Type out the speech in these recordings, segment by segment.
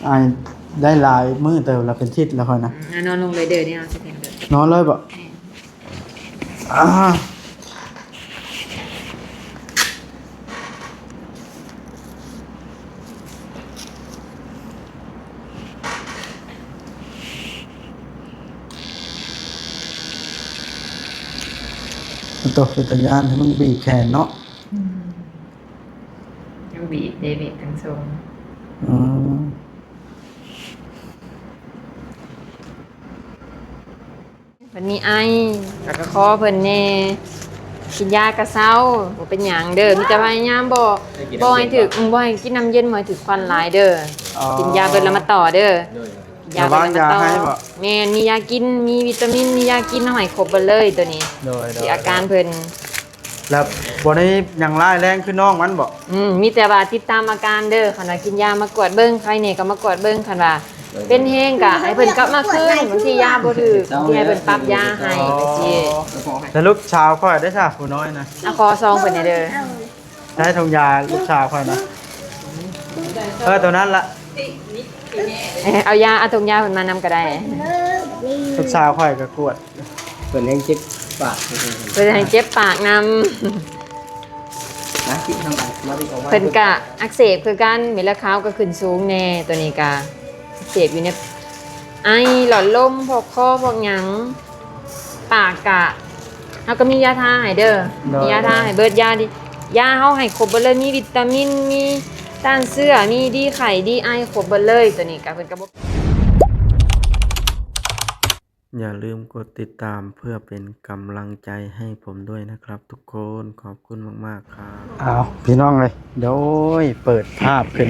ອາຍໄດ້ຫຼາຍມື້ເຕີບແລ້ວ ເປັນທິດແລ້ວຂ້ອຍນະ. ອືມ ນອນລົງເລີຍເດີ ນີ້ເອົາສະແຕນເດີ ນອນເລີຍບໍ? ແມ່ນ. ອ່າ ໂຕ ເປັນຕາຢ້ານ ໃຫ້ມັນບີບແຂນເນາະ. ອືມ ຍັງບີບເດ ບີບທັງສອງ. ອືມ. ເພິ່ນມີໄອ ແລ້ວກໍຄໍເພິ່ນແດ່ ກິນຢາກໍເຊົາ ບໍ່ເປັນຫຍັງເດີ. ມີແຕ່ພະຍາຍາມບໍ່ ບໍ່ໃຫ້ຖືກ ອືມ ບໍ່ໃຫ້ກິນນ້ຳເຢັນ ບໍ່ໃຫ້ຖືກຄວັນຫຼາຍເດີ. ອໍ ກິນຢາເບິດແລ້ວມາຕໍ່ເດີ. ໂດຍ ຢາເບິດແລ້ວມາຕໍ່. ແມ່ນ ມີຢາກິນ ມີວິຕາມິນ ມີຢາກິນ ເຮົາໃຫ້ຄົບເບິດເລີຍໂຕນີ້. ໂດຍ ທີ່ອາການເພິ່ນ ແລ້ວບໍ່ໄດ້ຫຍັງຮ້າຍແຮງຄືນ້ອງມັນບໍ? ອືມ ມີແຕ່ວ່າຕິດຕາມອາການເດີ. ຄັນວ່າກິນຢາມາກວດເບິ່ງ ໄຄແດ່ກໍມາກວດເບິ່ງ. ຄັນວ່າເປັນແຮງກໍໃຫ້ເພິ່ນກັບມາຄືນ ບາງທີຢາບໍ່ຖືກ ບາງທີໃຫ້ເພິ່ນປັບຢາໃຫ້. ອໍ ຈັ່ງຊີ້. ແລ້ວລູກສາວຂ້ອຍເດ້ຊະ ຜູ້ນ້ອຍນະ? ອາ ຂໍຊອງເພິ່ນແດ່ເດີ. ໃຊ້ຖົງຢາລູກສາວຂ້ອຍນະ. ເອີ ໂຕນັ້ນລະ. ເອີ ເອົາຢາ ເອົາຖົງຢາເພິ່ນມານຳກໍໄດ້. ລູກສາວຂ້ອຍກໍກວດ ເພິ່ນແຮງເຈັບປາກ ເພິ່ນແຮງເຈັບປາກນຳ. ມາ ມາ ເພິ່ນກະອັກເສບຄືກັນ ເມັດເລືອດຂາວກໍຂຶ້ນສູງແດ່. ໂຕນີ້ກະອັກເສບຢູ່ໃນໄອ ຫຼອດລົມ ພວກຄໍ ພວກຫຍັງ. ປາກກະ ເຮົາກໍມີຢາທາໃຫ້ເດີ. ໂດຍ ມີຢາທາໃຫ້ເບິດ ຢາດີ ຢາເຮົາໃຫ້ຄົບເບິດເລີຍ ມີວິຕາມິນ ມີຕ້ານເຊື້ອ ມີດີໄຂ້ດີໄອ ຄົບເບິດເລີຍ. ໂຕນີ້ກະເພິ່ນກໍບໍ່ ຢ່າลืมกดติดตามเพื่อเป็นกำลังใจให้ผมด้วยนะครับทุกคน ขอบคุณมากๆครับ. ອ້າວ ພີ່ນ້ອງເອີຍ ໂດຍ ເປີດພາບຂຶ້ນ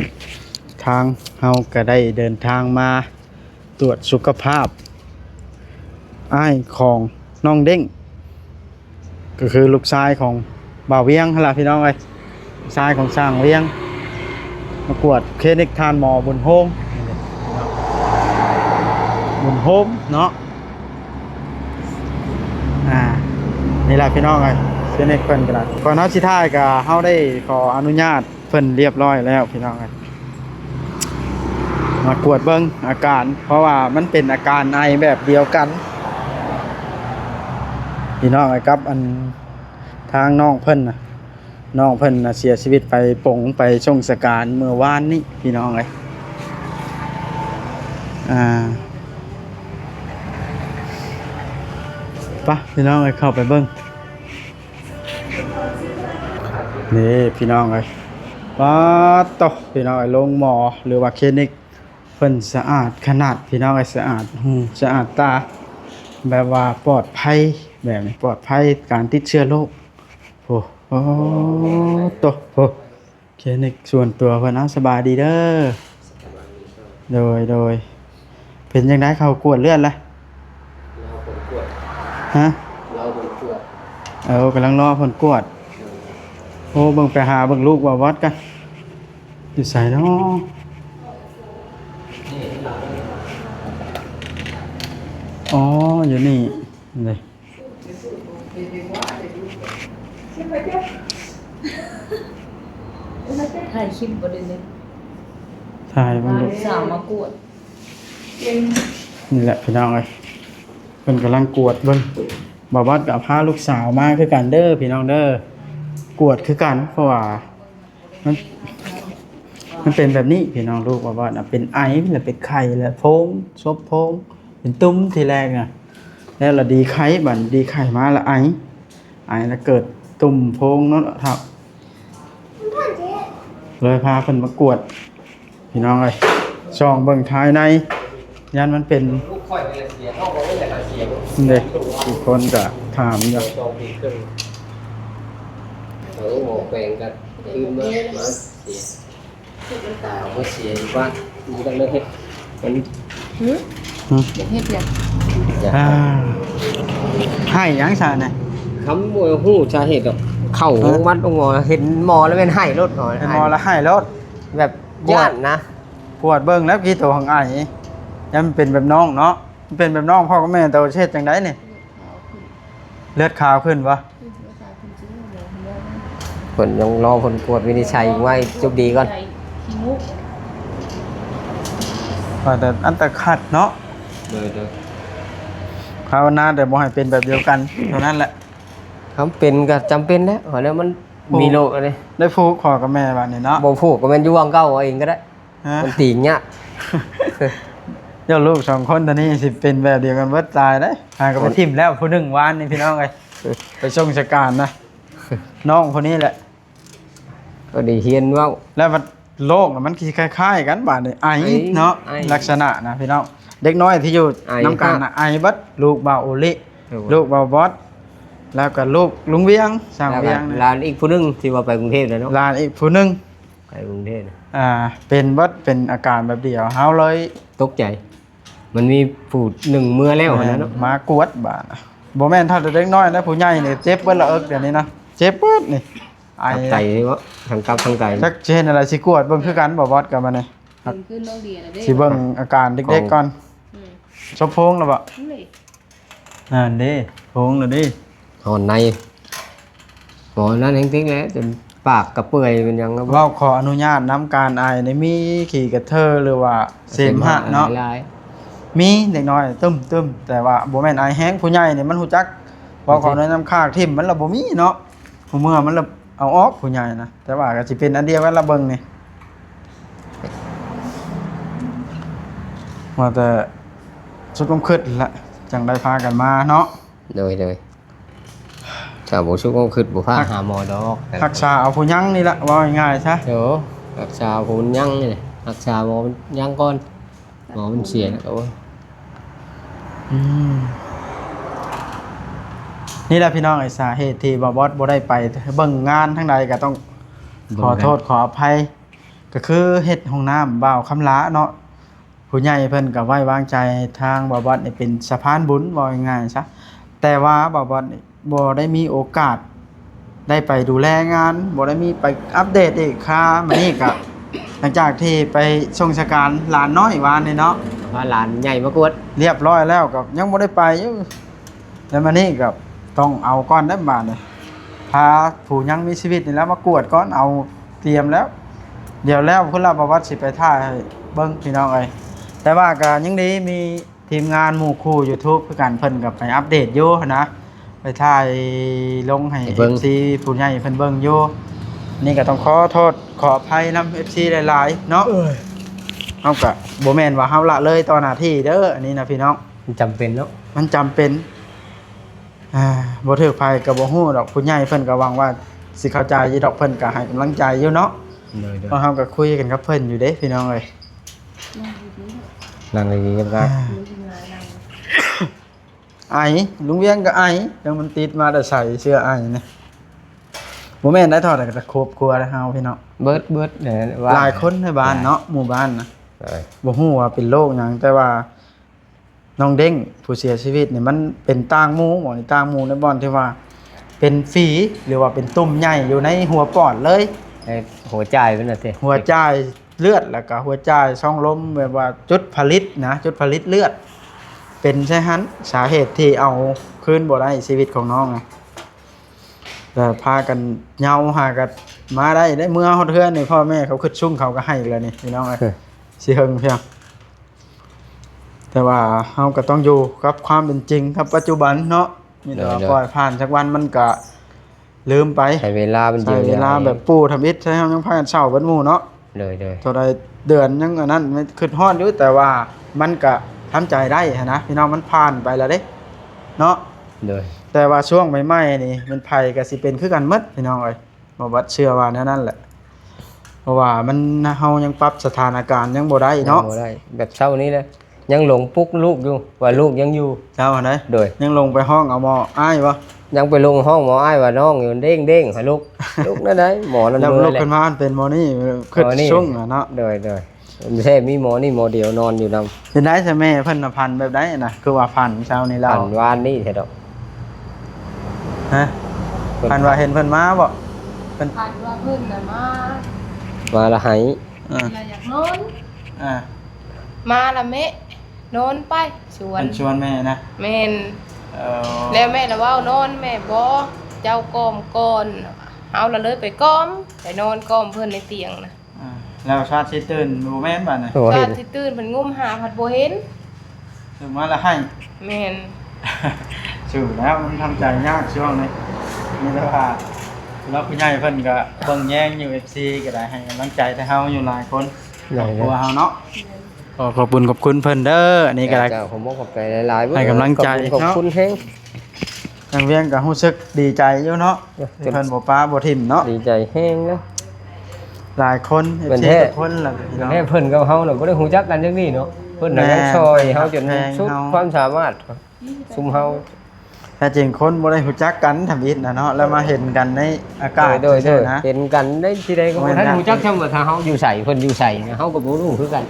ທາງເຮົາກໍໄດ້ເດີນທາງມາ ตรวจสุขภาพ อ้ายของน้องเด้ง ก็คือลูกชายของบ่าวเวียงหั่นล่ะพี่น้องเอ้ย ลูกชายของช่างเวียง มากวดคลินิกท่านหมอบุญโฮม บุญโฮมเนาะ อ่า นี่แหละพี่น้องเอ้ย คลินิกเพิ่นก็ได้ ก่อนเฮาสิถ่ายก็เฮาได้ขออนุญาต เพิ่นเรียบร้อยแล้วพี่น้องเอ้ย มากวดเบิ่งอาการ เพราะว่ามันเป็นอาการไอแบบเดียวกัน พี่น้องเอ้ย กับอันทางน้องเพิ่นน่ะ น้องเพิ่นน่ะเสียชีวิตไปปงไปส่งสการเมื่อวานนี้พี่น้องเอ้ย อ่า ไปพี่น้องเอ้ย เข้าไปเบิ่ง นี่พี่น้องเอ้ย ป๊าดโต พี่น้องเอ้ย โรงหมอหรือว่าคลินิกเพิ่นสะอาดขนาดพี่น้องเอ้ย สะอาดหูสะอาดตา แบบว่าปลอดภัย แบบนี้ปลอดภัยการติดเชื้อโรค โอ้ โอ้โต โอ้ คลินิกส่วนตัวเพิ่น เอ้า สบายดีเด้อ โดย โดย เป็นจั่งใด๋ เขากวดเลือดละ รอผลกวด ฮะ รอผลกวด เออ กำลังรอผลกวด โอ้ เบิ่ง ไปหาเบิ่งลูกบ่าวบอสกัน อยู่ไสน้อ อ๋อ อยู่นี่ นี่ ถ่ายคลิปบ่ได้เลย ถ่ายมัน พาลูกสาวมากวด นี่แหละพี่น้องเอ้ย เพิ่นกำลังกวดเบิ่ง บ่าวบอสก็พาลูกสาวมาคือกันเด้อพี่น้องเด้อ กวดคือกัน เพราะว่า มัน มันเป็นแบบนี้พี่น้อง ลูกบ่าวบอสน่ะเป็นไอ แล้วเป็นไข้ แล้วโพง ซบโพง เป็นตุ่มทีแรกน่ะ แล้วละดีไข้ บัดดีไข้มาละไอ ไอแล้วเกิดตุ่มโพงเนาะ เฒ่า เลยพาเพิ่นมากวด พี่น้องเอ้ย ส่องเบิ่งภายใน ย่านมันเป็น ลูกข่อยนี่แหละเสีย เฮาก็บ่อยากให้เสีย เด้ ทุกคนก็ถามอยู่ สองปีครึ่ง เอาหมอแปลงกัน คืนมา มาเสีย เอามาเสียอยู่บ้าน มีตั้งแต่เฮ็ด มัน หึ หึ อยากเฮ็ดหยัง อยาก อ่า ให้หยังซะนะ คำบ่ฮู้สาเหตุดอก เข้า ฮะ โรงพยาบาล โรงหมอ เห็นหมอแล้วแม่นให้โลด เห็นหมอแล้วให้โลด แบบ กวด ย่านนะ กวดเบิ่งแล้วกี่ตัวของไอ้ ย่านมันเป็นแบบน้องเนาะ มันเป็นแบบน้องพ่อกับแม่ โตสิเฮ็ดจั่งใด๋นี่ เลือดขาวขึ้นบ่ เพิ่นยังรอผลกวดวินิจฉัยไว้ จุบดีก่อน ขี้มูก ວ່າແຕ່ອັນຕະຂັດເນາະ. ໂດຍ ໂດຍ. ພາວະນາແຕ່ບໍ່ໃຫ້ເປັນແບບດຽວກັນເທົ່ານັ້ນແຫຼະ. ຄັນເປັນກໍຈຳເປັນແຫຼະ ເພາະແລ້ວມັນ ໂອ້ ມີໂລກແລ້ວເດ້. ໄດ້ຜູກພໍ່ກັບແມ່ບາດນີ້ເນາະ. ບໍ່ຜູກກໍແມ່ນຢູ່ຫວ່າງເກົ່າເອົາເອງກໍໄດ້. ຮະ? ມັນຕີງຍາກ. ເຈົ້າລູກສອງຄົນຕອນນີ້ຊິເປັນແບບດຽວກັນເບິດຕາຍເດ້. ຫາກໍໄປ ໂອ້ ຖິ້ມແລ້ວຜູ້ໜຶ່ງວານນີ້ພີ່ນ້ອງເອີຍ. ໄປສົ່ງສະການນະ ນ້ອງຜູ້ນີ້ແຫຼະ. ກໍໄດ້ຮຽນເວົ້າ ແລ້ວມັນ ໂລກນະມັນຊິຄ້າຍໆກັນບາດນີ້ ໄອ ໄອ ເນາະ ໄອ ລັກສະນະນະພີ່ນ້ອງ. ເດັກນ້ອຍທີ່ຢູ່ ໄອ ນຳກັນນະ ຮະ ໄອເບິດ. ລູກບ່າວໂອລິ ໂດຍ ລູກບ່າວບອດ ແລ້ວກໍລູກລຸງວຽງ ຊ່າງວຽງ ແລ້ວກໍຫຼານອີກຜູ້ໜຶ່ງທີ່ວ່າໄປກຸງເທບແລ້ວເນາະ. ຫຼານອີກຜູ້ໜຶ່ງໄປກຸງເທບນະ ອ່າ ເປັນເບິດ ເປັນອາການແບບດຽວ ເຮົາເລີຍຕົກໃຈ. ມັນມີຜູ້ໜຶ່ງເມືອແລ້ວຫັ້ນນະເນາະ. ແມ່ນ ມາກວດບາດນະ. ບໍ່ແມ່ນເທົ່າແຕ່ເດັກນ້ອຍນະ ຜູ້ໃຫຍ່ນີ້ເຈັບເບິດລະເອິກດຽວນີ້ນະ. ເຈັບເບິດນີ້ ໄອ ທັງໄຕເນາະ ທັງຕັບທັງໄຕ. ຈັກຊິເຮັດແນວໃດ ຊິກວດເບິ່ງຄືກັນບໍ່ບອດກັບມັນນີ້. ເປັນຄືນ້ອງເດຍນະເດ້ ຊິເບິ່ງອາການເດັກໆກ່ອນ. ອືມ ສົມໂພງແລ້ວບໍ່? ໂອ້ຍ ນັ້ນເດ້ ໂພງແລ້ວເດ້. ຫອນໃນ ໝໍນັ້ນແຮງຕິກແຫຼະ ຈົນປາກກະເປື່ອຍເປັນຫຍັງແລ້ວ. ເວົ້າຂໍອະນຸຍາດນຳ ການໄອນີ້ມີຂີ້ກະເທີ ຫຼືວ່າເສມຫະເນາະ. ຫຼາຍໆ ມີເດັກນ້ອຍຕຶ້ມໆ ແຕ່ວ່າບໍ່ແມ່ນໄອແຮງ. ຜູ້ໃຫຍ່ນີ້ມັນຮູ້ຈັກ ເວົ້າຂໍອະນຸຍາດນຳ ຄາກຖິ້ມມັນລະບໍ່ມີເນາະ. ຜູ້ເມື່ອມັນລະເອົາອອກ ຜູ້ໃຫຍ່ນະ. ແຕ່ວ່າກໍຊິເປັນອັນດຽວກັນລະເບິ່ງນີ້. ວ່າແຕ່ສຸດຄວາມຄິດລະ ຈັ່ງໄດ້ພາກັນມາເນາະ. ໂດຍ ໂດຍ. ຖ້າບໍ່ສຸດຄວາມຄິດ ບໍ່ພາຫາໝໍດອກ. ຮັກສາເອົາຜູ້ຍັງນີ້ລະ ເວົ້າງ່າຍໆຊະ. ໂດ ຮັກສາຜູ້ຍັງນີ້ ຮັກສາໝໍຍັງກ່ອນ. ໝໍມັນເສຍແລ້ວກໍ ອືມ ນີ້ແຫຼະພີ່ນ້ອງເອີຍ ສາເຫດທີ່ບ່າວບອດບໍ່ໄດ້ໄປເບິ່ງງານທາງໃດ ກໍຕ້ອງຂໍໂທດຂໍອະໄພ. ກໍຄືເຮັດຫ້ອງນ້ຳບ່າວຄຳຫຼາເນາະ. ຜູ້ໃຫຍ່ເພິ່ນກໍໄວ້ວາງໃຈທາງບ່າວບອດນີ້ເປັນສະພານບຸນ ເວົ້າງ່າຍໆຊະ. ແຕ່ວ່າບ່າວບອດນີ້ ບໍ່ໄດ້ມີໂອກາດໄດ້ໄປດູແລງານ ບໍ່ໄດ້ມີໄປອັບເດດອີກ. ຄາມານີ້ກະ ຫຼັງຈາກທີ່ໄປສົ່ງສະການຫຼານນ້ອຍວານນີ້ເນາະ ພາຫຼານໃຫຍ່ມາກວດ ລຽບຮ້ອຍແລ້ວ ກໍຍັງບໍ່ໄດ້ໄປຢູ່. ແລ້ວມານີ້ກໍຕ້ອງເອົາກ່ອນໄດ້ບາດນີ້ ພາຜູ້ຍັງມີຊີວິດນີ້ແຫຼະມາກວດກ່ອນ. ເອົາຕຽມແລ້ວ ດຽວແລ້ວພຸ້ນລະ ບ່າວບອດຊິໄປຖ່າຍໃຫ້ເບິ່ງພີ່ນ້ອງເອີຍ. ແຕ່ວ່າກໍຍັງດີມີ ທີມງານໝູ່ຄູ່ YouTube ຄືກັນ ເພິ່ນກໍໄປອັບເດດຢູ່ຫັ້ນນະ ໄປຖ່າຍລົງໃຫ້ ໃຫ້ເບິ່ງ ເອັຟຊີ ຜູ້ໃຫຍ່ເພິ່ນເບິ່ງຢູ່. ນີ້ກໍຕ້ອງຂໍໂທດຂໍອະໄພນຳ ເອັຟຊີ ຫຼາຍໆເນາະ. ເອີຍ ເຮົາກໍບໍ່ແມ່ນວ່າເຮົາລະເລີຍຕໍ່ໜ້າທີ່ເດີ ອັນນີ້ນະພີ່ນ້ອງ. ມັນຈຳເປັນເນາະ ມັນຈຳເປັນ. ອ່າ ບໍ່ຖືກໃຜກໍບໍ່ຮູ້ດອກ ຜູ້ໃຫຍ່ເພິ່ນກໍຫວັງວ່າຊິເຂົ້າໃຈຢູ່ດອກ ເພິ່ນກໍໃຫ້ກຳລັງໃຈຢູ່ເນາະ. ໂດຍໆ ເພາະເຮົາກໍຄຸຍກັນກັບເພິ່ນຢູ່ເດ້ພີ່ນ້ອງເອີຍ. ນັ່ງດີໆກັນ ອ່າ ໄອ ລຸງວຽງກໍໄອ ຈັ່ງມັນຕິດມາແຕ່ໃສ ເຊື້ອໄອນີ້. ບໍ່ແມ່ນໄດ້ ເທົ່າໃດກໍຕະຄົບຄົວເຮົາພີ່ນ້ອງ ເບິດໆ ຫຼາຍຄົນໃນບ້ານເນາະ ໝູ່ບ້ານນະ. ບໍ່ຮູ້ວ່າເປັນໂລກຫຍັງ ແຕ່ວ່າ ນ້ອງເດ້ງຜູ້ເສຍຊີວິດນີ້ ມັນເປັນຕ່າງໝູ່ ໝໍນີ້ຕ່າງໝູ່ໃນບ່ອນທີ່ວ່າເປັນຝີ ຫຼືວ່າເປັນຕຸ່ມໃຫຍ່ຢູ່ໃນຫົວປອດເລີຍ ໃນຫົວຈ່າຍເພິ່ນວ່າຕິ ຫົວຈ່າຍເລືອດ ແລ້ວກໍຫົວຈ່າຍຊ່ອງລົມ ແບບວ່າຈຸດຜະລິດນະ ຈຸດຜະລິດເລືອດ ເປັນໃສ່ຫັ້ນ. ສາເຫດທີ່ເອົາຄືນບໍ່ໄດ້ຊີວິດຂອງນ້ອງນະ ແຕ່ພາກັນເຍົາຫາກັນມາໄດ້ເດ້. ເມື່ອຮອດເຮືອນນີ້ ພໍ່ແມ່ເຂົາຄິດສູງ ເຂົາກໍໃຫ້ອີກແລ້ວນີ້ພີ່ນ້ອງເອີຍ ຊິເຫິງພຽງ ແຕ່ວ່າເຮົາກໍຕ້ອງຢູ່ກັບຄວາມເປັນຈິງກັບປັດຈຸບັນເນາະ. ມີແຕ່ວ່າ ໂດຍໆ ປ່ອຍຜ່ານຈັກວັນມັນກໍລືມໄປ ໃຊ້ເວລາມັນ ໃຊ້ເວລາແບບປູ້ທຳອິດ ໃຊ້ເຮົາຍັງພາກັນເຊົາເບິດໝູ່ເນາະ. ໂດຍໆ ເທົ່າໃດເດືອນຍັງອັນນັ້ນ ມັນຄິດຮອດຢູ່ ແຕ່ວ່າມັນກໍທຳໃຈໄດ້ຫັ້ນນະພີ່ນ້ອງ ມັນຜ່ານໄປແລ້ວເດ້ເນາະ. ໂດຍ ແຕ່ວ່າຊ່ວງໃໝ່ໆນີ້ ແມ່ນໃຜກໍຊິເປັນຄືກັນໝົດພີ່ນ້ອງເອີຍ. ບໍ່ບັດເຊື່ອວ່າແນວນັ້ນແຫຼະ ເພາະວ່າມັນ ເຮົາຍັງປັບສະຖານະການຍັງບໍ່ໄດ້ເນາະ ຍັງບໍ່ໄດ້. ແບບເຊົ້ານີ້ແຫຼະ ຍັງລົງປຸກລູກຢູ່ວ່າລູກຍັງຢູ່. ເຈົ້າຫັ້ນໃດ ໂດຍ ຍັງລົງໄປຮ້ອງເອົາໝໍອ້າຍບໍ່? ຍັງໄປລົງຮ້ອງໝໍອ້າຍວ່ານ້ອງຢູ່ເດ້ງໆ ໃຫ້ລຸກ ລຸກແນວໃດ ໝໍນັ້ນເມື່ອຍແລ້ວ ລຸກຂຶ້ນມາເປັນໝໍນີ້ ຄິດສູງນະເນາະ. ໂດຍໆ ແທ້ມີໝໍນີ້ໝໍດຽວນອນຢູ່ນຳ. ເປັນໄດຊະແມ່ເພິ່ນນະ ຝັນແບບໃດນະ ຄືວ່າຝັນເຊົ້ານີ້ລາວ ຝັນວານນີ້ແທ້ດອກ. ຮະ? ເພິ່ນ ຝັນວ່າເຫັນເພິ່ນມາບໍ່? ເພິ່ນ ຝັນວ່າເພິ່ນນະມາ ມາລະໄຫ້ ອ່າ ລະຢາກນອນ ອ່າ ມາລະແມ່ນອນໄປສວນ ເພິ່ນຊວນແມ່ນະ. ແມ່ນ ເອີ ແລ້ວແມ່ລະເວົ້ານອນ ແມ່ບໍ່ ເຈົ້າກ່ອມກ່ອນ ເຮົາລະເລີຍໄປກ່ອມ ໄປນອນກ່ອມເພິ່ນໃນຕຽງນະ. ອ່າ ແລ້ວຊາດຊິຕື່ນບໍ່ແມ່ນບາດນີ້ ໂອ້ ຊາດຊິຕື່ນເພິ່ນງຸ້ມຫາພັດບໍ່ເຫັນ ຕື່ນມາແລ້ວໃຫ້ ແມ່ນ ສູ້ແລ້ວ ມັນທຳໃຈຍາກຊ່ວງນີ້ ມີແຕ່ວ່າຜູ້ຫຼັກຜູ້ໃຫຍ່ເພິ່ນກໍເບິ່ງແຍງຢູ່ ເອັຟຊີ ກໍໄດ້ໃຫ້ກຳລັງໃຈແຕ່ເຮົາຢູ່ຫຼາຍຄົນ ໃນຄອບຄົວເຮົາເນາະ ຂໍຂອບຄຸນຂອບຄຸນເພິ່ນເດີ ອັນນີ້ກໍໄດ້ ເຈົ້າ ຂອບໃຈຫຼາຍໆ ໃຫ້ກຳລັງໃຈ ຂອບຄຸນແຮງ ທາງວຽງກໍຮູ້ສຶກດີໃຈຢູ່ເນາະ ທີ່ເພິ່ນບໍ່ປະບໍ່ຖິ້ມເນາະ ດີໃຈແຮງເນາະ ຫຼາຍຄົນ ເອັຟຊີ ທຸກຄົນລະພີ່ນ້ອງ ແທ້ເພິ່ນກັບເຮົານະບໍ່ໄດ້ຮູ້ຈັກກັນຈັ່ງນີ້ເນາະ ເພິ່ນນະຍັງຊ່ອຍເຮົາຈົນສຸດຄວາມສາມາດ ຊຸມເຮົາ ແທ້ຈິງຄົນບໍ່ໄດ້ຮູ້ຈັກກັນທຳອິດນະເນາະ ແລ້ວມາເຫັນກັນໃນອາກາດ ໂດຍໆ ເຫັນກັນໃນທີ່ໃດກໍບໍ່ທັນຮູ້ຈັກຊ້ຳວ່າເຮົາຢູ່ໃສ ເພິ່ນຢູ່ໃສ ເຮົາກໍບໍ່ຮູ້ຄືກັນ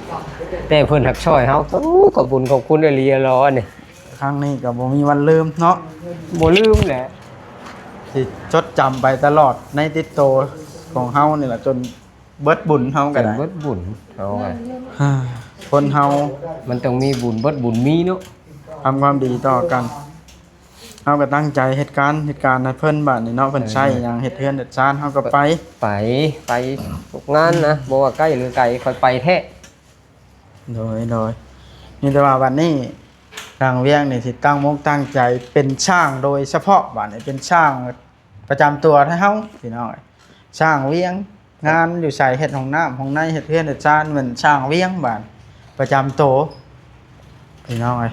ແຕ່ເພິ່ນຮັກຊ່ອຍເຮົາ ໂອ້ ຂອບບຸນຂອບຄຸນອີ່ຫຼີຫຼໍນີ້ ຄັ້ງນີ້ກໍບໍ່ມີວັນລືມເນາະ ບໍ່ລືມແຫຼະ ຊິຈົດຈຳໄປຕະຫຼອດໃນຕິດໂຕຂອງເຮົານີ້ລະ ຈົນເບິດບຸນເຮົາກໍໄດ້ ເບິດບຸນເຮົາ ຄົນເຮົາມັນຕ້ອງມີບຸນເບິດບຸນມີເນາະ ທຳຄວາມດີຕໍ່ກັນ ເຮົາກໍຕັ້ງໃຈເຮັດການ ເຮັດການໃຫ້ເພິ່ນ ບາດນີ້ເນາະ ເພິ່ນໃຊ້ຫຍັງ ເຮັດເຮືອນເຮັດຊານ ເຮົາກໍໄປ ໄປ ໄປທຸກງານນະ ບໍ່ວ່າໃກ້ຫຼືໄກ ຂ້ອຍໄປແທ້ ໂດຍ ໂດຍ ມີແຕ່ວ່າບັດນີ້ ທາງວຽງນີ້ຊິຕັ້ງມົກຕັ້ງໃຈເປັນຊ່າງໂດຍສະເພາະ ບາດນີ້ເປັນຊ່າງປະຈຳຕົວໃຫ້ເຮົາ ພີ່ນ້ອງເອີຍ ຊ່າງວຽງ ງານຢູ່ໃສ ເຮັດຫ້ອງນ້ຳຫ້ອງໃນ ເຮັດເຮືອນເຮັດຊານ ແມ່ນຊ່າງວຽງ ບາດປະຈຳໂຕ ພີ່ນ້ອງເອີຍ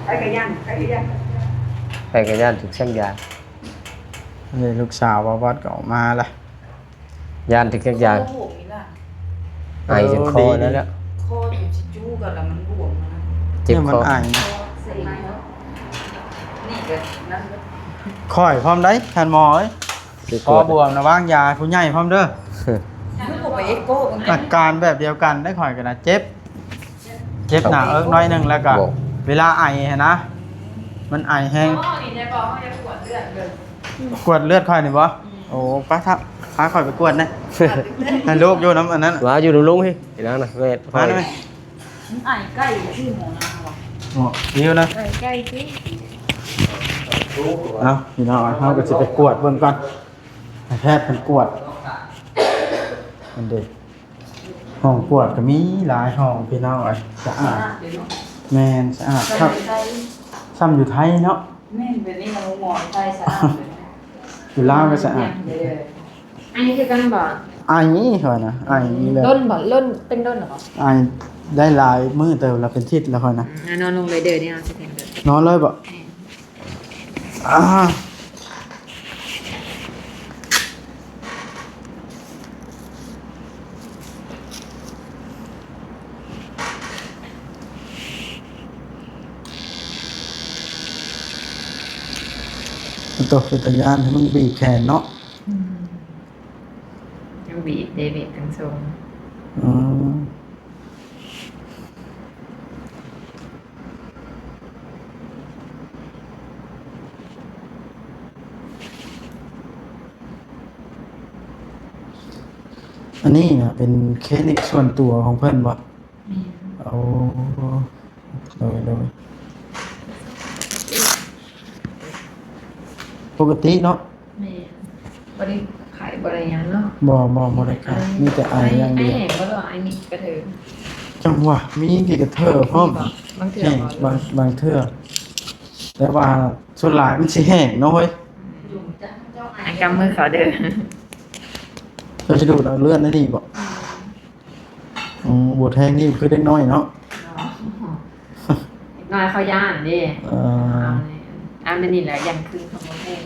ໃຜກະຢ້ານ ໃຜກະຢ້ານ ໃຜກະຢ້ານຖືກສັກຢາ ນີ້ລູກສາວບ່າວບອດກໍອອກມາລະ ຢ້ານຖືກສັກຢາ ໂອ້ໂຫ ນີ້ລະ ໄອຈົນຄໍນັ້ນແຫຼະ ຄໍຈົນຊິຈູກັນລະ ມັນບວມນະ ເຈັບຄໍ ມັນໄອ ນີ້ກໍນັ້ນ ຂ້ອຍພ້ອມໄດ໋ ທ່ານໝໍເອີຍ ຄໍບວມນະ ວາງຢາໃຫ້ຜູ້ໃຫຍ່ພ້ອມເດີ ຄືບໍ່ໄປເອັກໂກເບິ່ງ ອາການແບບດຽວກັນໄດ໋ ຂ້ອຍກໍນະ ເຈັບ ເຈັບໜ້າເອິກໜ້ອຍໜຶ່ງ ແລ້ວກໍເວລາໄອຫັ້ນນະ ມັນໄອແຮງ ກວດເລືອດຂ້ອຍນີ້ບໍ່? ໂອ້ ປະ ພາຂ້ອຍໄປກວດແດ່ ໃຫ້ລູກຢູ່ນຳອັນນັ້ນ ວ່າຢູ່ນຳລຸງພີ້ ພີ່ນ້ອງນະ ແມ່ ມາໄດ້ໄໝ? ມັນໄອໃກ້ທີ່ໝໍນາວ່າ ເນາະ ຢູ່ນະ ໄອໃກ້ທີ່ ເອົາ ພີ່ນ້ອງ ເຮົາກໍຊິໄປກວດເບິ່ງກ່ອນ ໃຫ້ແພດເພິ່ນກວດ ອັນເດ ຫ້ອງກວດກໍມີຫຼາຍຫ້ອງ ພີ່ນ້ອງເອີຍ ສະອາດ ສະອາດເດເນາະ ແມ່ນ ສະອາດຄັກ ສ່ຳຢູ່ໄທ ສ່ຳຢູ່ໄທເນາະ ແມ່ນ ແບບນີ້ນະ ໂຮງໝໍໄທສະອາດເດ ຢູ່ລາວກໍສະອາດ ເອີ ອັນນີ້ຄືກັນບໍ່? ໄອນີ້ຂ້ອຍນະ ໄອນີ້ແບບ ດົນບໍ່? ດົນ ເປັນດົນແລ້ວບໍ່? ໄອໄດ້ຫຼາຍມື້ເຕີບແລ້ວ ເປັນທິດແລ້ວຂ້ອຍນະ ອືມ ນອນລົງເລີຍເດີ ນີ້ເຮົາຊິແທງເດີ ນອນເລີຍບໍ່? ແມ່ນ ອ່າ ໂຕ ເປັນຕາຢ້ານ ໃຫ້ມັນບີບແຂນເນາະ ອືມ ຍັງບີບເດ ບີບທັງສອງ ອືມ. ອັນນີ້ນະເປັນຄລີນິກສ່ວນຕົວຂອງເພິ່ນບໍ່? ແມ່ນ ໂອ້ ໂດຍ ໂດຍ ປົກກະຕິເນາະ. ແມ່ນ ບໍ່ໄດ້ໄຂ້ບໍ່ໄດ້ຫຍັງເນາະ. ບໍ່ ບໍ່ ບໍ່ໄດ້ໄຂ້ ມີແຕ່ໄອຢ່າງດຽວ. ໄອແຫ້ງບໍ່ ຫຼືວ່າໄອມີກະເທີ? ຈັງຫວະ ມີກະເທີພ້ອມ. ບາງເທື່ອ ບາງ ບາງເທື່ອ ແຕ່ວ່າສ່ວນຫຼາຍມັນຊິແຫ້ງເນາະເຮີ້ຍ. ອືມ ໄອກຳມືເຂົາເດີ. ເຈົ້າຊິດູດເອົາເລືອດໃນນີ້ບໍ່? ອືມ ໂອ້ ບໍ່ແທງນີ້ຄືເດັກນ້ອຍເນາະ. ເນາະ ເດັກນ້ອຍເຂົາຢ້ານເດ້. ເອີ ເອົາແນວນີ້ແຫຼະ ຢ້ານຄືເຂົາບໍ່ແທງ.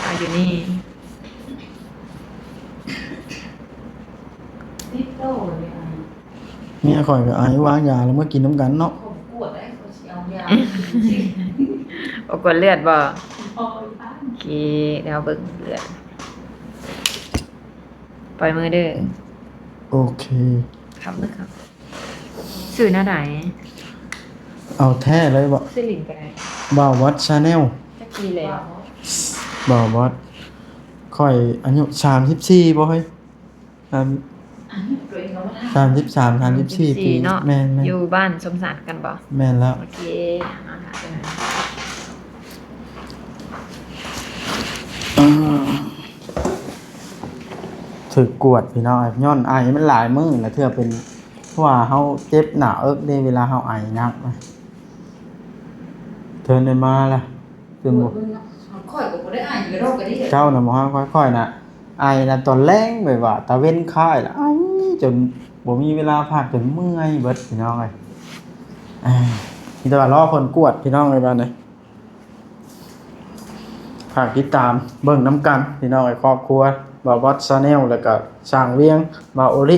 ເອົາຢູ່ນີ້ ຕິດໂຕເລີຍ. ເມຍຂ້ອຍກໍໄອ ວາງຢາແລ້ວມາກິນນຳກັນເນາະ. ບໍ່ກວດເລືອດບໍ່? ໂອເຄ ດຽວເບິ່ງເລືອດ. ປ່ອຍມືເດີ. ໂອເຄ ຄັບເດີຄັບ. ຊື່ແນວໃດ? ເອົາແທ້ເລີຍບໍ່? ຊື່ຫຼິ້ນກໍໄດ້. ບ່າວວັດ Channel. ຈັກປີແລ້ວ? ບ່າວວັດ ຂ້ອຍອາຍຸສາມສິບສີ່ບໍ່ເຮີ້ຍ? ສາມ ສາມສິບສາມ ສາມສິບສີ່ປີເນາະ. ແມ່ນໆ ຢູ່ບ້ານສົມສານກັນບໍ່? ແມ່ນແລ້ວ. ໂອເຄ ເອົາລະ ອ່າ. ຖືກກວດພີ່ນ້ອງ ຍ້ອນໄອມັນຫຼາຍມື້ລະເທື່ອເປັນ ເພາະວ່າເຮົາເຈັບໜ້າເອິກເດ້ ເວລາເຮົາໄອໜັກນະ. ເທີນໄດ້ມາລະ ເປັນບໍ່? ຂ້ອຍກໍບໍ່ໄດ້ໄອກະດອກກະເດຍ. ເຈົ້ານະບໍ່ຮອດ ຂ້ອຍນະໄອນະຕອນແລງ ແບບວ່າຕາເວັນຄ້າຍລະໄອຈົນບໍ່ມີເວລາພັກ ຈົນເມື່ອຍເບິດພີ່ນ້ອງເອີຍ. ມີແຕ່ວ່າລໍຜົນກວດພີ່ນ້ອງເອີຍ ບາດນີ້. ຝາກຕິດຕາມເບິ່ງນຳກັນພີ່ນ້ອງເອີຍ ຄອບຄົວບ່າວບອດ Channel ແລ້ວກະຊ່າງວຽງ ບ່າວໂອລິ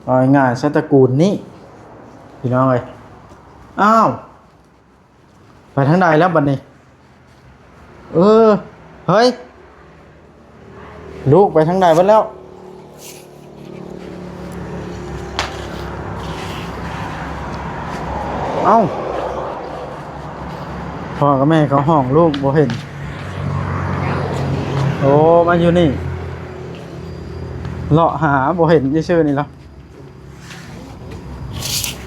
ເວົ້າງ່າຍໆ ຊະຕະກູນນີ້ພີ່ນ້ອງເອີຍ. ອ້າວ ໄປທາງໃດແລ້ວບັດນີ້? ເອີ ເຮີ້ຍ ລູກໄປທາງໃດເບິດແລ້ວ? ເອົ້າ ພໍ່ກັບແມ່ເຂົາຮ້ອງ ລູກບໍ່ເຫັນ. ໂອ້ ມາຢູ່ນີ້ ເລາະຫາບໍ່ເຫັນຊື່ໆນີ້ລະ.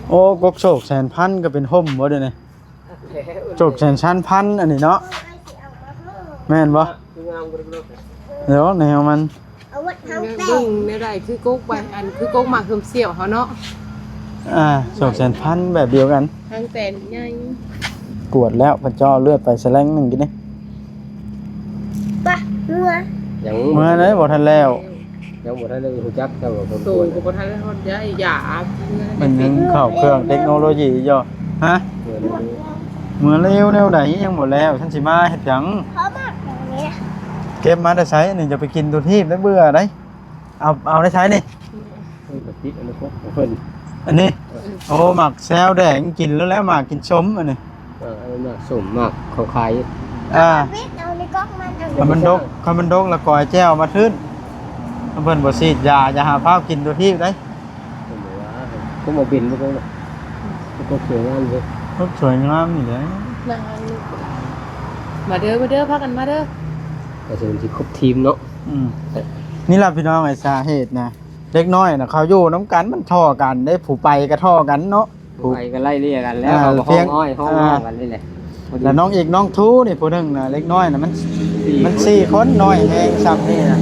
ໂອ້ ກົກໂສກແສນພັນກໍເປັນຮົ່ມບໍ່ດຽວນີ້? ໂສກແສນຊານພັນອັນນີ້ເນາະ ແມ່ນບໍ່? ງາມ ດຽວແນວມັນ ເອົາໄວ້ເຮົາແປງ ເບິ່ງແນວໃດ ຄືກົກໃບ ອັນ ຄືກົກໝາກເຂືອສ່ຽວເຮົາເນາະ. ອ່າ ໂສກແສນພັນແບບດຽວກັນ ຫາງແຕນໃຫຍ່. ກວດແລ້ວ ເພິ່ນເຈາະເລືອດໄປສະແລງໜຶ່ງກິນນີ້. ປະ ເມືອ ຍັງ ເມືອໃດ ບໍ່ທັນແລ້ວ. ຍັງບໍ່ທັນໄດ້ຮູ້ຈັກ ເຈົ້າກໍຄົນ ໂຕກໍບໍ່ທັນໄດ້ຮອດໄດ້ຢາ ມັນຍັງເຂົ້າເຄື່ອງເຕັກໂນໂລຢີຢູ່. ຮະ? ເມືອເລັວແນວໃດ ຍັງບໍ່ແລ້ວ ຊັ້ນຊິມາເຮັດຫຍັງ? ເກັບມາແຕ່ໃສນີ້? ຈະໄປກິນຕົວທີບໄດ້ ເບື່ອໄດ໋. ເອົາ ເອົາໄດ້ໃສນີ້? ເພິ່ນກໍຕິດອັນນີ້ຂອງເພິ່ນ ອັນນີ້. ເອີ ໂອ້ ໝາກແຊວແດງ ກິນແລ້ວແຫຼະ ໝາກກິນສົ້ມອັນນີ້. ເອີ ອັນນັ້ນໝາກສົ້ມ ໝາກເຂົາຂາຍ. ອ່າ ເອົາໃນກ້ອງມັນ ຄັນມັນດົກ ຄັນມັນດົກລະກອຍແຈ່ວມາທຶນ. ເພິ່ນບໍ່ສີດຢາ ຢ່າຫາຟ້າວກິນຕົວທີບໄດ໋. ເພິ່ນບໍ່ວ່າ ກໍບໍ່ເປັນ ບໍ່ເປັນ ກໍສວຍງາມເດ້ ກໍສວຍງາມນີ້ແຫຼະ. ມາເດີ ມາເດີ ພາກັນມາເດີ ກໍຊິເປັນທີ່ຄົບທີມເນາະ. ອືມ ນີ້ລະພີ່ນ້ອງ ໄອ້ສາເຫດນະ ເດັກນ້ອຍນະ ເຂົາຢູ່ນຳກັນ ມັນທໍ່ກັນເດ້ ຜູ້ໄປກໍທໍ່ກັນເນາະ. ຜູ້ໄປກໍໄລ່ເລ່ຍກັນແລ້ວ ອ່າ ເຂົາກໍຮ້ອງອ້ອຍຮ້ອງນ້ອງກັນນີ້ແຫຼະ. ແລ້ວນ້ອງອີກ ນ້ອງທູນີ້ຜູ້ໜຶ່ງນະ ເດັກນ້ອຍນະ ມັນ ມັນສີ່ຄົນ ນ້ອຍແຮງຊ່ຳນີ້ນະ.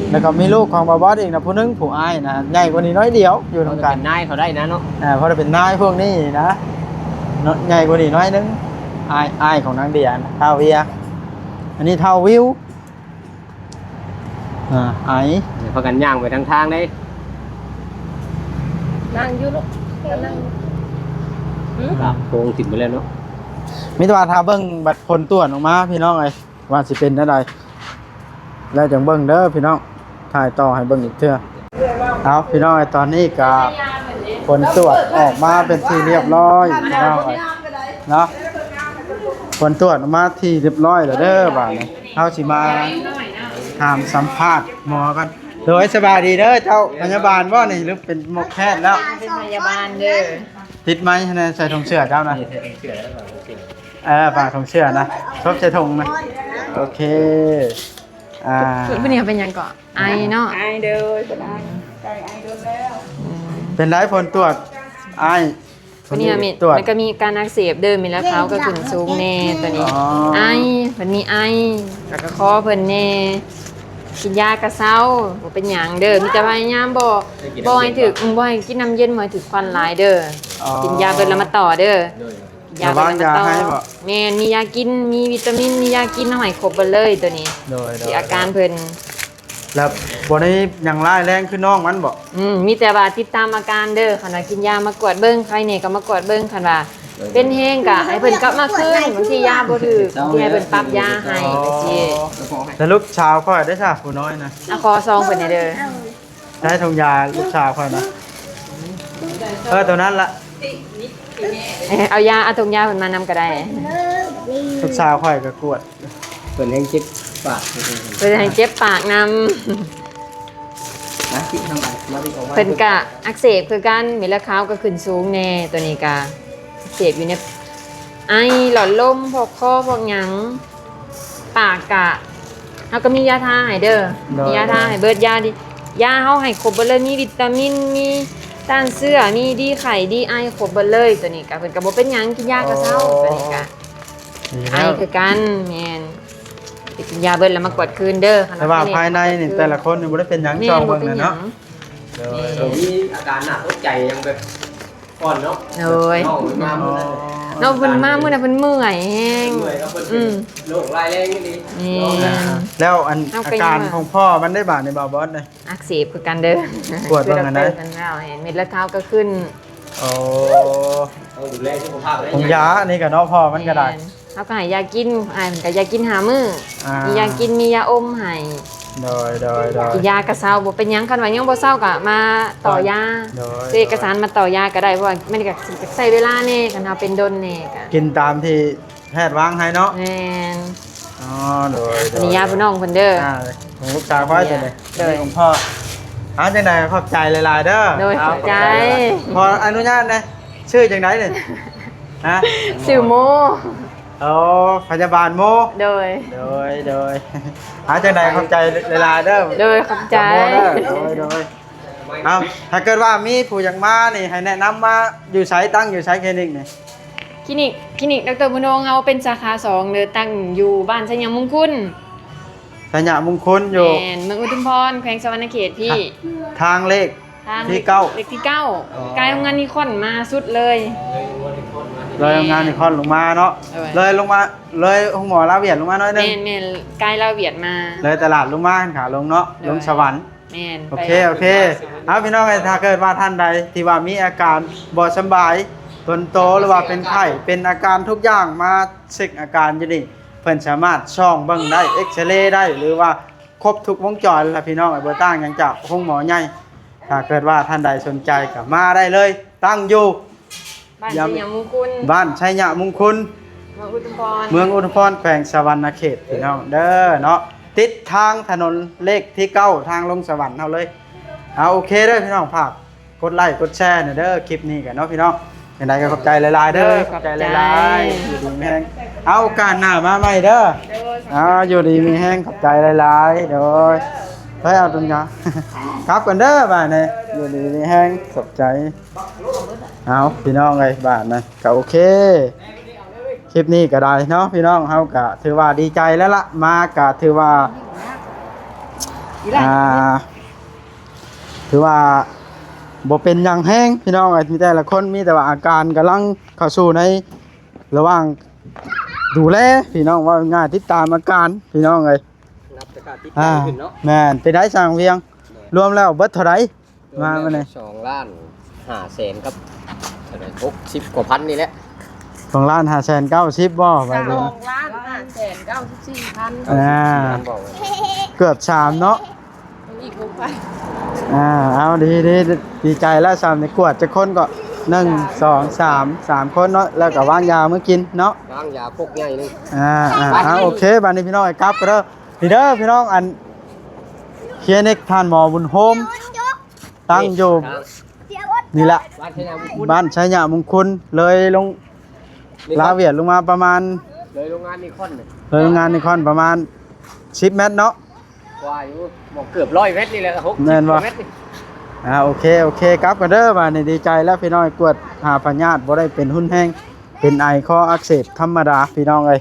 ແລ້ວກໍມີລູກຂອງບ່າວບອດອີກນະຜູ້ໜຶ່ງ ຜູ້ອ້າຍນະ ໃຫຍ່ກວ່ານີ້ໜ້ອຍດຽວ ຢູ່ນຳກັນ ເປັນນາຍເຂົາໄດ້ນະເນາະ. ອ່າ ພໍໄດ້ເປັນນາຍພວກນີ້ນະ ເນາະ ໃຫຍ່ກວ່ານີ້ໜ້ອຍໜຶ່ງ. ອ້າຍ ອ້າຍຂອງນາງເດຍນະ ທ້າວເວຍ ອັນນີ້ທ້າວວິວ. ອ່າ ໄອ ພາກັນຍ່າງໄປທາງທາງເດ້ ນັ່ງຢູ່ລູກ ນັ່ງຢູ່. ອືມ ໂກງຖິ້ມໄປແລ້ວເນາະ. ມີແຕ່ວ່າຖ້າເບິ່ງບັດຜົນຕວດອອກມາພີ່ນ້ອງເອີຍ ວ່າຊິເປັນແນວໃດ ແລ້ວຈັ່ງເບິ່ງເດີພີ່ນ້ອງ ຖ່າຍຕໍ່ໃຫ້ເບິ່ງອີກເທື່ອ. ເອົາ ພີ່ນ້ອງເອີຍ ຕອນນີ້ກະຜົນຕວດອອກມາເປັນທີ່ຮຽບຮ້ອຍພີ່ນ້ອງເອີຍ ເນາະ ຜົນຕວດອອກມາທີ່ຮຽບຮ້ອຍແລ້ວເດີ. ບາດນີ້ເຮົາຊິມາຖາມສຳພາດໝໍກ່ອນ. ໂດຍ ສະບາຍດີເດີເຈົ້າ ພະຍາບານບໍ່ນີ້ ຫຼືເປັນໝໍແພດແລ້ວ? ເປັນພະຍາບານເດີ. ຕິດໄມໃຫ້ແດ່ ໃສ່ຖົງເສື້ອເຈົ້ານະ. ເອີ ຝາກຖົງເສື້ອນະ ທົບໃສ່ຖົງນະ. ໂອເຄ. ອ່າ ຜູ້ນີ້ເຂົາເປັນຫຍັງເກາະ? ໄອເນາະ ໄອເດີ ເພິ່ນໄອ ໄກໄອດົນແລ້ວ. ເປັນໄດຜົນຕວດອ້າຍ? ຕົວນີ້ມັນມີ ມັນກໍມີການອັກເສບເດີ ເມັດເລືອດຂາວກໍຂຶ້ນສູງແດ່ຕົວນີ້. ອໍ ໄອ ເພິ່ນມີໄອ ແລ້ວກໍຄໍເພິ່ນແດ່ ກິນຢາກໍເຊົາ ບໍ່ເປັນຫຍັງເດີ. ມີແຕ່ພະຍາຍາມບໍ່ ບໍ່ໃຫ້ຖືກ ບໍ່ໃຫ້ກິນນ້ຳເຢັນ ບໍ່ໃຫ້ຖືກຄວັນຫຼາຍເດີ. ອໍ ກິນຢາເບິດແລ້ວມາຕໍ່ເດີ. ໂດຍ ຢາ ລະຫວ່າງຢາໄຮບໍ່? ແມ່ນ ມີຢາກິນ ມີວິຕາມິນ ມີຢາກິນ ເຮົາໃຫ້ຄົບເບິດເລີຍໂຕນີ້. ໂດຍ ໂດຍ ທີ່ອາການເພິ່ນ ແລ້ວບໍ່ໄດ້ຫຍັງຮ້າຍແຮງຄືນ້ອງມັນບໍ່? ອືມ ມີແຕ່ວ່າຕິດຕາມອາການເດີ ຄັນວ່າກິນຢາມາກວດເບິ່ງ ໄຄແນ່ກໍມາກວດເບິ່ງ ຄັນວ່າເປັນແຮງກໍໃຫ້ເພິ່ນກັບມາຄືນ ບາງທີຢາບໍ່ຖືກ ບາງທີໃຫ້ເພິ່ນປັບຢາໃຫ້ ຈັ່ງຊີ້. ແລ້ວລູກສາວຂ້ອຍເດ້ຊະ ຜູ້ນ້ອຍນະ? ອາ ຂໍຊອງເພິ່ນແດ່ເດີ. ໃຊ້ຖົງຢາລູກສາວຂ້ອຍນະ. ເອີ ໂຕນັ້ນລະ ເອີ ເອົາຢາ ເອົາຖົງຢາເພິ່ນມານຳກໍໄດ້. ລູກສາວຂ້ອຍກໍກວດ ເພິ່ນແຮງເຈັບປາກ ເພິ່ນແຮງເຈັບປາກນຳ. ມາ ເພິ່ນກະອັກເສບຄືກັນ ເມັດເລືອດຂາວກໍຂຶ້ນສູງແດ່ ໂຕນີ້ກະອັກເສບຢູ່ໃນ ໄອ ຫຼອດລົມ ພວກຄໍ ພວກຫຍັງ ປາກກະ ເຮົາກໍມີຢາທາໃຫ້ເດີ. ໂດຍ ມີຢາທາໃຫ້ເບິດ ຢາດີ ຢາເຮົາໃຫ້ຄົບເບິດເລີຍ ມີວິຕາມິນ ມີຕ້ານເຊື້ອ ມີດີໄຂ້ດີໄອ ຄົບເບິດເລີຍ. ໂຕນີ້ກະເພິ່ນກະບໍ່ເປັນຫຍັງ ກິນຢາກະເຊົາ. ອໍ ໂຕນີ້ກະ ດີແລ້ວ ໄອຄືກັນ. ແມ່ນ ໄປກິນຢາເບິດແລ້ວມາກວດຄືນເດີ. ຄັນ ແຕ່ວ່າພາຍໃນນີ້ແຕ່ລະຄົນນີ້ບໍ່ໄດ້ເປັນຫຍັງ ແມ່ນ ຊ່ອງເບິ່ງ ບໍ່ເປັນຫຍັງ ເນາະ. ໂດຍ ບໍ່ມີອາການໜ້າຕົກໃຈຫຍັງແບບກ່ອນເນາະ. ໂດຍ ນ້ອງເພິ່ນມາ ອໍ ມື້ນັ້ນ ນ້ອງເພິ່ນມາມື້ນັ້ນເພິ່ນເມື່ອຍແຮງ ເມື່ອຍ ແລ້ວເພິ່ນເປັນ ອືມ ໂລກຮ້າຍແຮງອີ່ຫຼີ ແມ່ນ ເນາະ. ແລ້ວອັນ ເຮົາກໍຍັງວ່າ ອາການຂອງພໍ່ມັນໄດ້ບາດນີ້ ບ່າວບອດເດ້? ອັກເສບຄືກັນເດີ ກວດເບິ່ງອັນໃດ ເໝັດເລືອດຂາວກໍຂຶ້ນ. ໂອ້ ຕ້ອງດູແລສຸຂະພາບ ຂອງຢານີ້ກໍເນາະ ພໍ່ມັນກໍໄດ້ ແມ່ນ ເຮົາກໍໃຫ້ຢາກິນ ອ້າຍເພິ່ນກໍຢາກິນຫ້າມື້ ອ່າ ມີຢາກິນ ມີຢາອົມໃຫ້. ໂດຍ ໂດຍ ໂດຍ ກິນຢາກໍເຊົາ ບໍ່ເປັນຫຍັງ ຄັນວ່າຍັງບໍ່ເຊົາກໍມາຕໍ່ຢາ ໂດຍ ເຮັດເອກະສານມາຕໍ່ຢາກໍໄດ້ ເພາະວ່າມັນກໍຊິໃຊ້ເວລາແດ່ ຄັນເຮົາເປັນດົນແດ່ກໍ ກິນຕາມທີ່ ແພດວາງໃຫ້ເນາະ. ແມ່ນ ອໍ ໂດຍ ໂດຍ ອັນນີ້ຢາຜູ້ນ້ອງເພິ່ນເດີ ອ່າ ຂອງລູກສາວຂ້ອຍຕົວນີ້ ໂດຍ ຂອງພໍ່. ເອົາ ຈັ່ງໃດຂອບໃຈຫຼາຍໆເດີ. ໂດຍ ເອົາ ຂອບໃຈ ຂໍອະນຸຍາດແດ່ ຊື່ຈັ່ງໃດນີ້? ຮະ? ຊື່ໂມ. ໂອ້ ພະຍາບານໂມ. ໂດຍ ໂດຍ ໂດຍ ເອົາ ຈັ່ງໃດຂອບໃຈຫຼາຍໆເດີ. ໂດຍ ຂອບໃຈ ໂມເດີ. ໂດຍ ໂດຍ ເອົາ ຖ້າເກີດວ່າມີຜູ້ຢາກມານີ້ ໃຫ້ແນະນຳມາຢູ່ໃສ ຕັ້ງຢູ່ໃສຄລີນິກນີ້? ຄລີນິກ ຄລີນິກ ດຣ. ບຸນໂຮງ ເຮົາເປັນສາຂາສອງເດີ ຕັ້ງຢູ່ບ້ານໄຊຍະມຸງຄຸນ ໄຊຍະມຸງຄຸນຢູ່ ແມ່ນ ເມືອງອຸທຸມພອນ ແຂວງສະຫວັນນະເຂດພີ້. ທາງເລກ ທາງເລກທີເກົ້າ ເລກທີເກົ້າ ອໍ ກາຍໂຮງງານນິຄອນມາສຸດເລີຍ ເລີຍໂຮງງານນິຄອນລົງມາເນາະ. ໂດຍ ເລີຍລົງມາ ເລີຍໂຮງໝໍລາວຫວຽດລົງມາໜ້ອຍໜຶ່ງ. ແມ່ນ ແມ່ນ ກາຍລາວຫວຽດມາ ເລີຍຕະຫຼາດລົງມາ ຂາລົງເນາະ. ໂດຍ ລົງສະຫວັນ ແມ່ນ ໂອເຄ ໄປ ໂອເຄ. ເອົາ ພີ່ນ້ອງເອີຍ ຖ້າເກີດວ່າທ່ານໃດທີ່ວ່າມີອາການບໍ່ສະບາຍຕົນໂຕ ຫຼືວ່າເປັນໄຂ້ ເປັນອາການທຸກຢ່າງ ມາເຊັກອາການຢູ່ນີ້ ເພິ່ນສາມາດສ່ອງເບິ່ງໄດ້ ເອັກຊະເລໄດ້ ຫຼືວ່າຄົບທຸກວົງຈອນລະ ພີ່ນ້ອງເອີຍ ບໍ່ຕ່າງຫຍັງຈາກໂຮງໝໍໃຫຍ່. ຖ້າເກີດວ່າທ່ານໃດສົນໃຈກໍມາໄດ້ເລີຍ ຕັ້ງຢູ່ ບ້ານໄຊຍະມຸງຄຸນ ບ້ານໄຊຍະມຸງຄຸນ ເມືອງອຸທຸມພອນ ເມືອງອຸທຸມພອນ ແຂວງສະຫວັນນະເຂດ ພີ່ນ້ອງເດີເນາະ ຕິດທາງຖະໜົນເລກທີເກົ້າ ທາງລົງສະຫວັນເຮົາເລີຍ. ເອົາ ໂອເຄເດີພີ່ນ້ອງ ຝາກກົດໄລກົດແຊແດ່ເດີ ຄລິບນີ້ກັນເນາະພີ່ນ້ອງ. ຈັ່ງໃດກໍຂອບໃຈຫຼາຍໆເດີ ໂດຍ ຂອບໃຈ ຂອບໃຈຫຼາຍໆ ຢູ່ດີມີແຮງ ເອົາ ໂອກາດໜ້າມາໃໝ່ເດີ. ໂດຍ ເອົາ ຢູ່ດີມີແຮງ ຂອບໃຈຫຼາຍໆ ໂດຍ. ໄປເອົາຕົນຍາ ກັບກັນເດີບາດນີ້ ຢູ່ດີມີແຮງ ຂອບໃຈ. ເອົາ ພີ່ນ້ອງເອີຍ ບາດນີ້ກໍໂອເຄ ຄລິບນີ້ກໍໄດ້ເນາະ ພີ່ນ້ອງ ເຮົາກໍຖືວ່າດີໃຈແລ້ວລະ ມາກໍຖືວ່າ ອ່າ ຖືວ່າບໍ່ເປັນຫຍັງແຮງ ພີ່ນ້ອງເອີຍ ມີແຕ່ລະຄົນ ມີແຕ່ວ່າອາການກຳລັງເຂົ້າສູ່ໃນລະຫວ່າງດູແລ ພີ່ນ້ອງ ເວົ້າງ່າຍໆ ຕິດຕາມອາການ ພີ່ນ້ອງເອີຍ. ນັບແຕ່ການຕິດ ອ່າ ຂຶ້ນເນາະ ແມ່ນ. ເປັນໄດ້ຊ່າງວຽງ ໂດຍ ລວມແລ້ວເບິດເທົ່າໃດ? ມາມື້ນີ້ ສອງລ້ານຫ້າແສນກັບເທົ່າໃດ ຫົກສິບກວ່າພັນນີ້ແຫຼະ. ສອງລ້ານຫ້າແສນເກົ້າສິບບໍ່? ສອງລ້ານຫ້າແສນເກົ້າສິບສີ່ພັນ ອ່າ ເກືອບສາມເນາະ ອີກຫົກພັນ. ອ່າ ເອົາ ດີ ດີ ດີໃຈແລ້ວ ຊ່ຳນີ້ກວດຈັກຄົນກໍ ໜຶ່ງ ສອງ ສາມ ສາມຄົນເນາະ ແລ້ວກໍວາງຢາມື້ກິນເນາະ ວາງຢາກົກໃຫຍ່ໜຶ່ງ. ອ່າ ອ່າ ເອົາ ໂອເຄ ບາດນີ້ພີ່ນ້ອງ ໃຫ້ກັບກັນເດີ. ນີ້ເດີພີ່ນ້ອງ ອັນຄລີນິກທ່ານໝໍບຸນໂຮມ ຕັ້ງຢູ່ນີ້ແຫຼະ ບ້ານໄຊຍະມຸງຄຸນ ເລີຍລົງ ລາວຫວຽດລົງມາປະມານ ເລີຍໂຮງງານນິຄອນ ເລີຍໂຮງງານນິຄອນປະມານສິບແມັດເນາະ ກວ່າຢູ່ ບໍ່ ເກືອບຮ້ອຍແມັດນີ້ແຫຼະ ຫົກສິບ ແມ່ນບໍ່? ແມັດນີ້ ອ່າ ໂອເຄ ໂອເຄ ກັບກັນເດີ. ບາດນີ້ດີໃຈແລ້ວພີ່ນ້ອງ ກວດຫາພະຍາດ ບໍ່ໄດ້ເປັນຮຸນແຮງ ເປັນໄອຄໍອັກເສບທຳມະດາ ພີ່ນ້ອງເອີຍ.